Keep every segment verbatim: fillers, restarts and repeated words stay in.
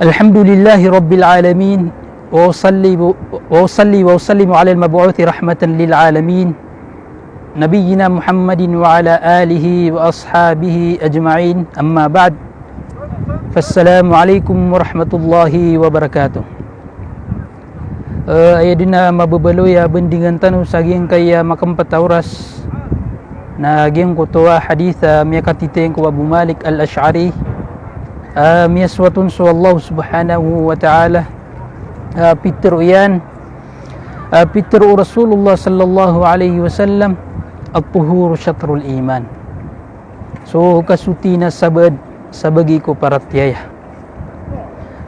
الحمد لله رب العالمين، وأصلي، وأصلي وأسلم على المبعوث رحمة للعالمين، نبينا محمد وعلى آله وأصحابه أجمعين، أما بعد، فالسلام عليكم ورحمة الله وبركاته. Eh, aya dn a mababaloy a bandingan tano sa giyangkaya makmpt a oras na giyangkoto a hadith a miyakatiteng ko Abu Malik Al-Ash'ari, a miyasoat on so Allah Subhanahu wa Ta'ala, a pitharo iyan, a pitharo o Rasulullah sallallahu alaihi wasallam, "At-tuhuru shatrul iman." So kasoti na sabaad, sabagi ko paratiyaya.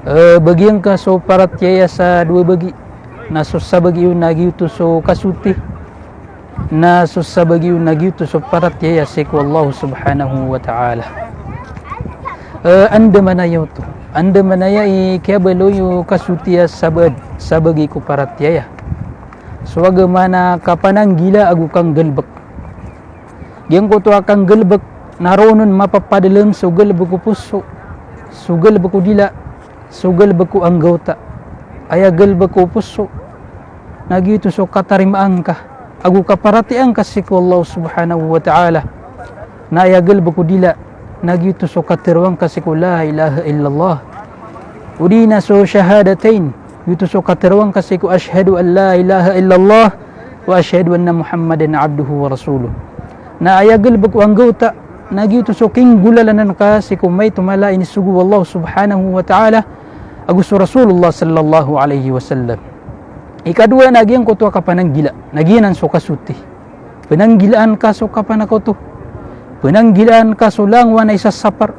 Eh, bagian ka so paratiyaya sa dowa bagi. Na so sabagi on na giyoto so kasoti. Na so sabagi on na giyoto so paratiyaya sii ko Allah Subhanahu wa Ta'ala. Eh, andamanaya oto. Andamanaya i kiyabaloy o kasoti a sabaad, sabagi ko paratiyaya. So agama na kapananggila ago kanggalbk. Giyangkoto a kanggalbk na roo on mapapadalm so galbk o poso, so galbk o dila, so galbk o anggawta. Aya galbk o poso na giyoto so katarimaan ka ago kaparatiyayaan ka sii ko Allah Subhanahu wa Ta'ala. Na aya galbk o dila na giyoto so katharoa ngka sii ko la ilaha illallah. Odi na so shahadatain, giyoto so katharoa ngka sii ko ashhadu an la ilaha illallah wa ashhadu anna Muhammadan abduhu wa rasuluh. Na aya galbk o anggawta na giyoto so kinggolalan ka sii ko maito mala a inisogo o Allah Subhanahu wa Ta'ala ago so Rasulullah sallallahu alaihi wasallam. Ikadowa na giyangkoto a kapananggila, na giyanan so kasoti. Pnanggilaan ka so kapanakoto. Pnanggilaan ka so langowan a isasapar.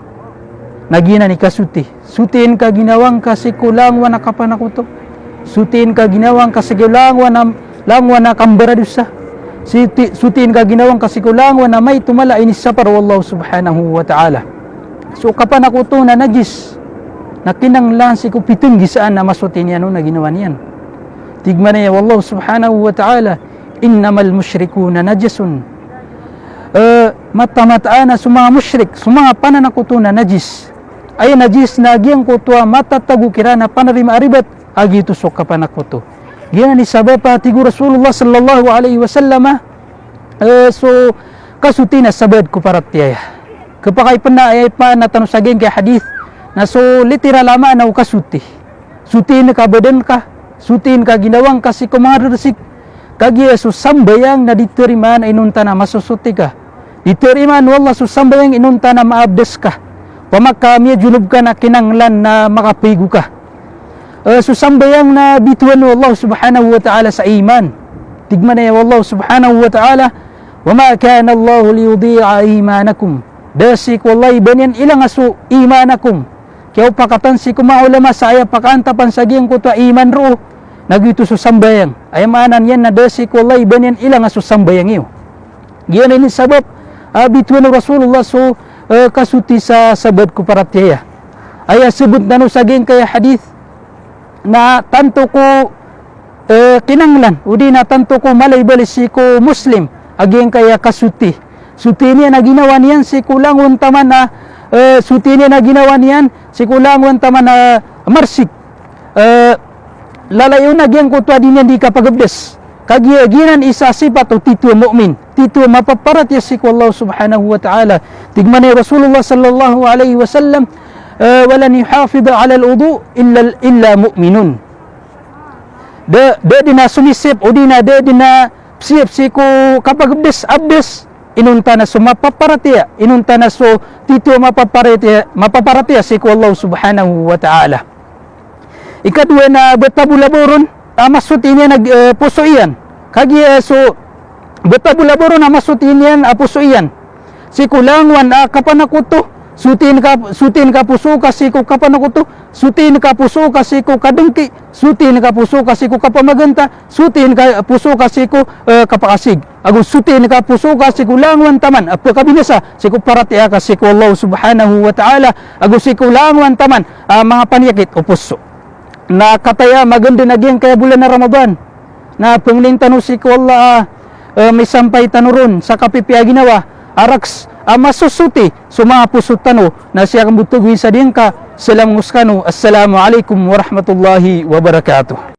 Na giyanan i kasoti. Sotiin ka ginawa ngka sii ko langowan a kapanakoto. Sotiin ka ginawa ngka sii ko langowan a, langowan a kambaradosa. Soti-, sotiin ka ginawa ngka sii ko langowan a maito mala a inisapar o Allah Subhanahu wa Ta'ala. So kapanakoto na najis. Na kinanglan sii ko pitnggisaan a masotiin iyan on a ginawa niyan. Tig man aya o Allah Subhanahu wa Ta'ala, "Innamal mushrikuna najasun." Eh, mataan-mataan a so manga mushrik, so manga pananakoto na najis. Aya najis na giyangkoto a matatago kiran a panarima a ribat a giyoto so kapanakoto. Giyanan i sabap a tig o Rasulullah sallallahu alaihi wasallam a, eh, so kasoti na sabaad ko paratiyaya. Khapakay pn a aya ipmaana tano sa giyangkai a hadith na so literal a maana o kasoti. Sotiin ka badan ka, sotiin ka ginawa ngka sii ko manga rersik. Kagiya so sambayang na di tarimaan inonta na masosoti ka. Di tarimaan o Allah so sambayang inonta na maabdas ka. Opama ka miyajunub ka na kinanglan na makapaigo ka. Eh, so sambayang na bitowan o Allah Subhanahu wa Ta'ala sa iman. Tig man aya o Allah Subhanahu wa Ta'ala, "Wa ma kana Allahu liyudi'a imanakum." Da sii ko Allah i ba niyan ilanga so imanakum. Kiyaopakatan sii ko manga ulama sa aya pakaantapan sa giyangkoto a iman roo na giyoto so sambayang. Aya maana niyan na da sii ko Allah i ba niyan ilanga so sambayang iyo. Giyanan i sabap a bitowan o Rasulullah so, eh, kasoti sa sabaad ko paratiyaya. Aya sabot tano sa giyangkai a hadith na tanto ko eh, kinanglan, odi na tanto ko mala i bali sii ko Muslim a giyangkaya kasoti. Sotiin iyan a ginawa niyan sii ko langon taman a, eh, sotiin iyan a ginawa niyan sii ko langon taman a marsik. Eh, lalayon a giyangkoto a di niyan di kapagabdas. Kagiya giyanan i isa a sipat o titho a mu'min. Titho a mapaparatiyaya sii ko Allah Subhanahu wa Ta'ala. Tig man i Rasulullah sallallahu alaihi wasallam, eh, "Wa lan yuhafidha 'alal wudu' illa, illa mu'minun." Da, da dn a somisiyap, odi na da dn a psiyap sii ko kapagabdas, abdas, inonta na so mapaparatiyaya, inonta na so titho a mapaparatiyaya, mapaparatiyaya sii ko Allah Subhanahu wa Ta'ala. Ikadowa na btabo labaw ron a masotiin iyan a, eh, poso iyan. Kagiya so btabo labaw ron a masotiin iyan a poso iyan sii ko langowan a kapanakoto, sotiin ka, sotiin ka poso ka sii ko kapanakoto, sotiin ka poso ka sii ko kadngki, sotiin ka poso ka sii ko kapamaganta, sotiin ka poso ka sii ko, eh, kapakasig. Ago sotiin ka poso ka sii ko langowan taman a pkabinasa sii ko paratiyaya ka sii ko Allah Subhanahu wa Ta'ala, ago sii ko langowan taman a manga paniyakit o poso. Na kataya maganda na giyangkaya bolan a Ramadan. Na pangnin tano sii ko Allah a, eh, misampay tano ron sa kapipiya a ginawa, a raks a masosoti so manga poso tano, na sii ko mbtad gowin sa diyangka, Salam ko skano, Assalamu alaikum warahmatullahi wabarakatuh.